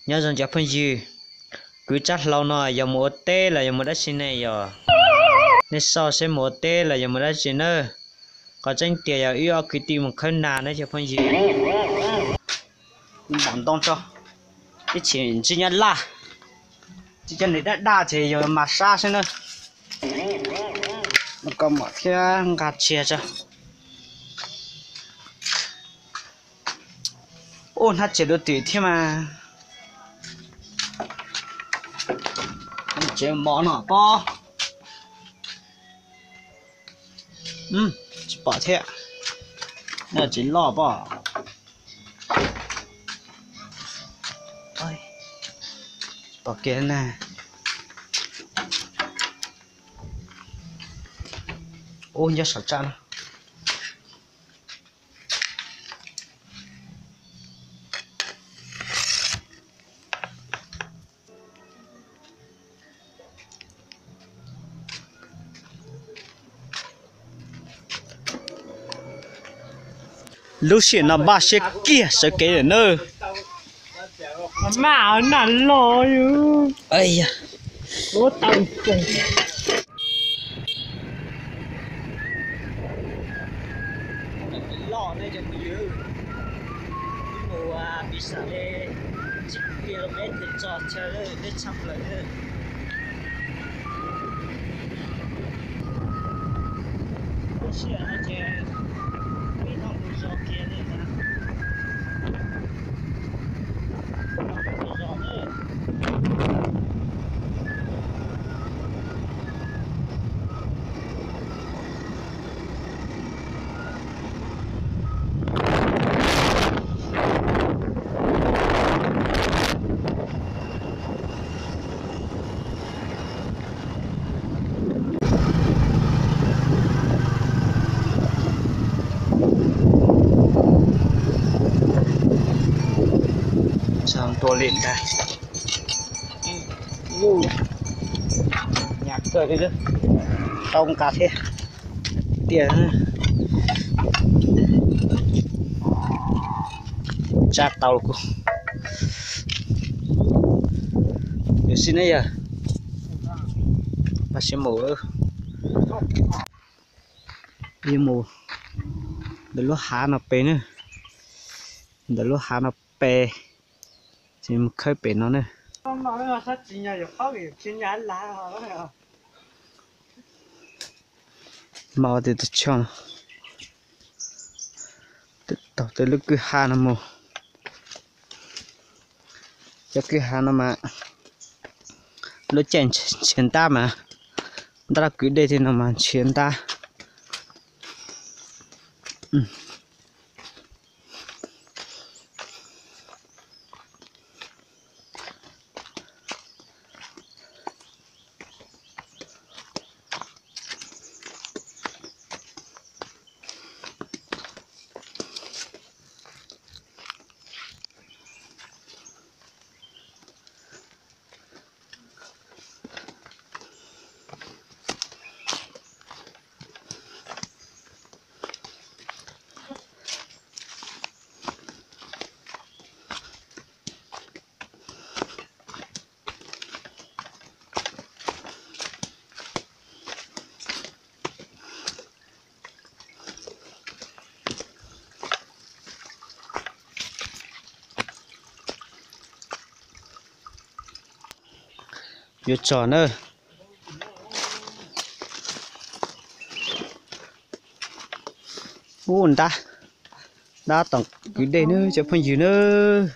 Nyob zoo cov phooj ywg, kwv tsab hlau no yog mus ua teb los yog mus dab tsi ne yog? Nej xauj seb mus ua teb los yog mus dab tsi nawb. Qhov tseeb tiag yog wb ob kwv tij mus khawb nas nawb cov phooj ywg. Npam ntoo tso, ib txhia ntsib nyob laj, tsis cov niag daj daj ces yog mas sab xwb na. Koj mom thiab nqa tsia tso. Ub, hnab tsia dua twm thiab mas. Tsev mov no pob. Tsis pom thiab. Tsis loj pob. Tsis pom kiag na. Ub, nyob saum tsab no. Lub sij hawm no npaj siab kiag sawv kev lawm nawb. Loj ne cov phooj ywg, wb mus piv xam li tsib kilomev tso chaw deb tshaj plaws. Lub sij hawm no ces peb noj mus zog kiag li ntag. Txog ntua li ntag. Nyab kawg li, tau nqa thiab tiag. Tsab tau los kuj yus xij ne yog. Pab siab mus, yuav mus ntawm lub hav no pem na, ntawm lub hav no pem, ces mus khawb pem no na. Mas ua tias tus tsho no taug tej lub kwj ha no mus. Cov kwj ha no mas lub caij nrhiav ntab mas, ntab laj kwv dej tej no mas nrhiav ntab. Yuav tso na. Ub, ntab, ntab tom kwv dej nawb cov phooj ywg nawb.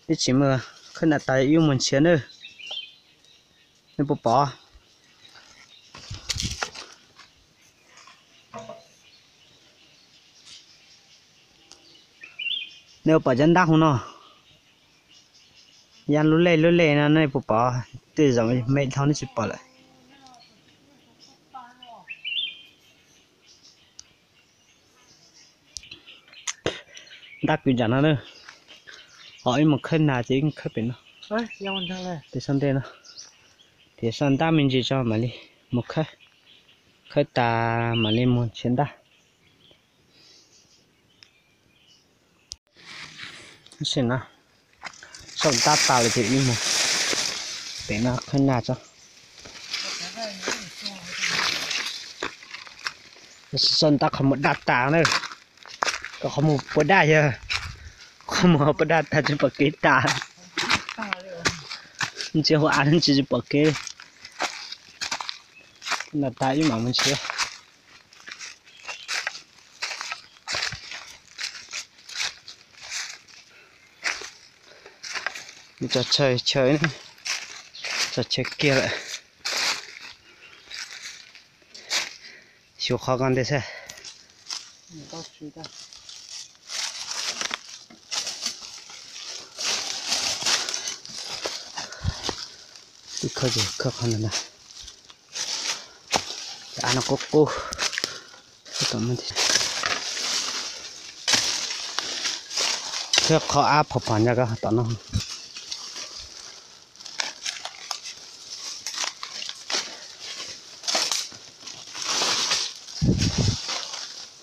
Ib tsis muaj khawb nas tas yuav mus nrhiav nawb. Nej puas pom? Nej puas pom cov ntab hauv no? Ya lub lej lub lej no nej puas pom? Tej zaum me dhau nej tsis pom lawm. Ntab kwv nram no na. Ho ib mus khawb nas ces ib khawb pem no, pem sab ntej no. Tias soj ntab me ntsis tso mam li mus khawb. Khawb tas mam li mus nrhiav ntab. Tab sis no, soj ntab tas lawm ces ib mus pem no khawb nas tso. Tab sis soj ntab qhov muag daj tas na. Koj qhov muag puas daj yog, qhov muag puas daj tas tsis pom kev tas. Ntsia hauv av tsis tsis pom kev. Nas tas ib mam mus nrhiav. Tso chaw chaw, tso chaw kiag lawm. Xyuas qhov ko ntej xwb. Twb khawb ces khawb qhov ntawd na. Av no qub qub. Khawb qhov av phom phom nyob ko tom no.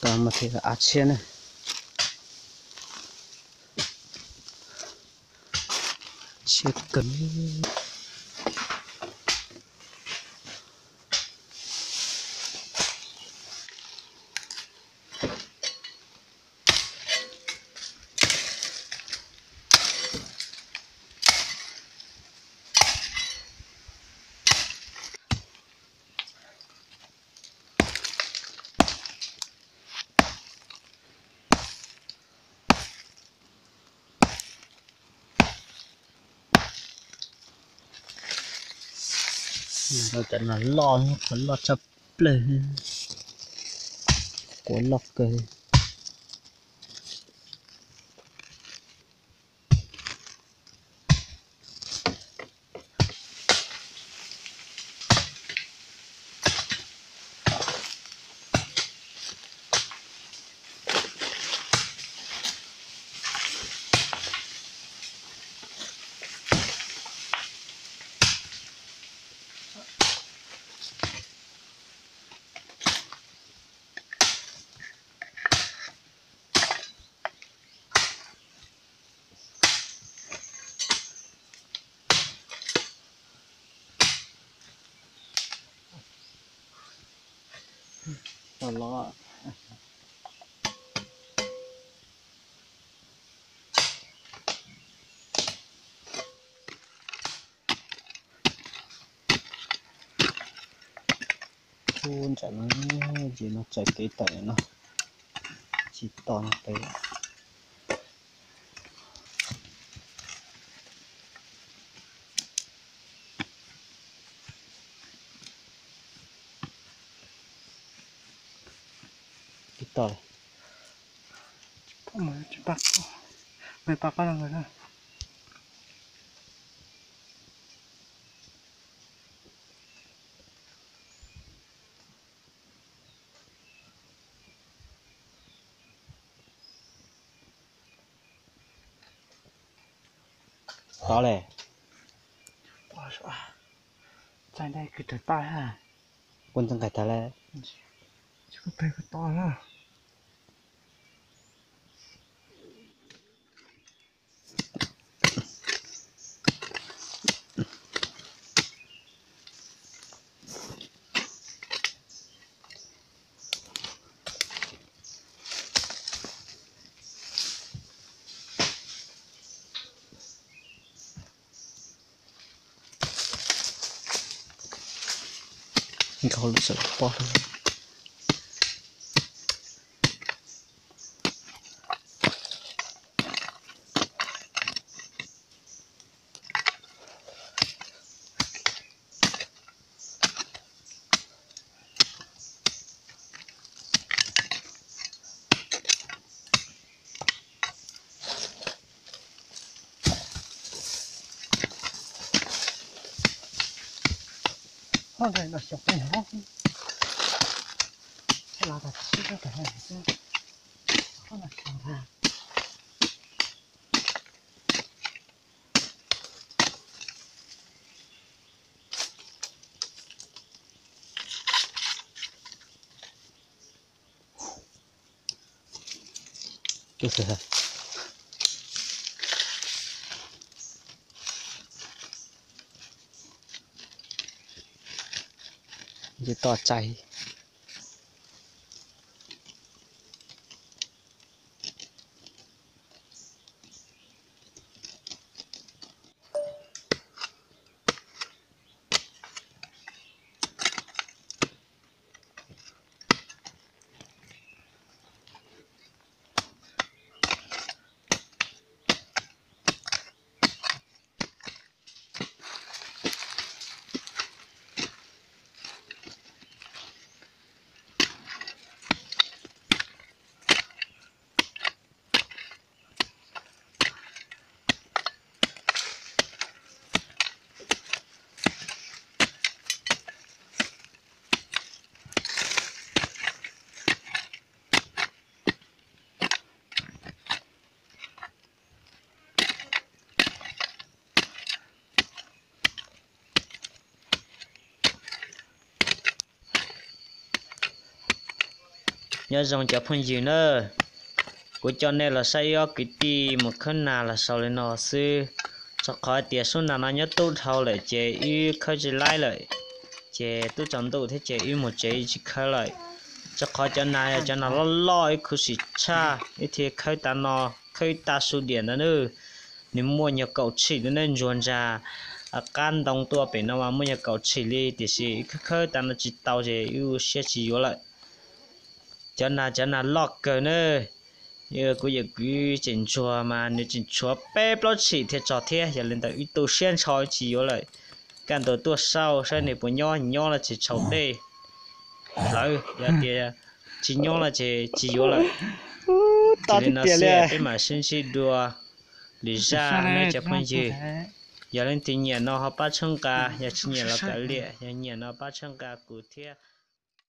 Tom no ces av tshiab na. Tshiab kawg. Cov no loj, qhov loj tshaj plaws, quav loj kawg. Ub, ntsam no, ces no txawm kev tawm no, tsis to no peb. Tsis to. Tod le. Txaij nqaij kawg tag tag ha. Kuv ntxeev nqaij tag le. Nkauj lub sawv pob. Ho nqaij no xyov peb hov, los tas tsib rau tas xwb, ho no xyov ntag. Tus to tsaig. Nyob zoo cov phooj ywg na, kuv coj nej los saib ib ob kwv tij mus khawb nas los xaus li no xwb. Rau qhov tias xub nas no nyob tub dhau lawm ces wb khawb tsis laib lawm, ces twb tsaus ntuj thiab ces wb mus tsev tsis khawb lawm. Rau qhov cov nas yog cov nas loj loj ib khuv xim tshaj, wb thiaj khawb tas no, khawb ib tag su diam ntawd nawb. Nws muaj nyuag kaum tshim ntawd ne, ntsuag ntsa qab ntoo tuaj pem no mas muaj nyuag kaum tshim li, tiam sis wb khawb tas no tsis tau ces wb ua siab tsis yuav lawm. Cov nas cov nas loj kawg na, kuv yawm kwv tseem ntsuag mas nws tseem tshuav peb plaub tshim thiaj txog thiab, yog li ntawd wb tu siab ntsho tsis yuav lawm. Kaj ntug tuaj xauj saib nws puas nyob, nyob los ces tshau dej plawv, yog tias tsis nyob los ces tsis yuav lawm. Ces li no xwb, peb mam sib ntsib dua lwm zaj nawb cov phooj ywg. Yog leej twg nyiam no ho pab txhawb nqa, yog tsis nyiam los kav liam, yog nyiam no pab txhawb nqa kuv thiab.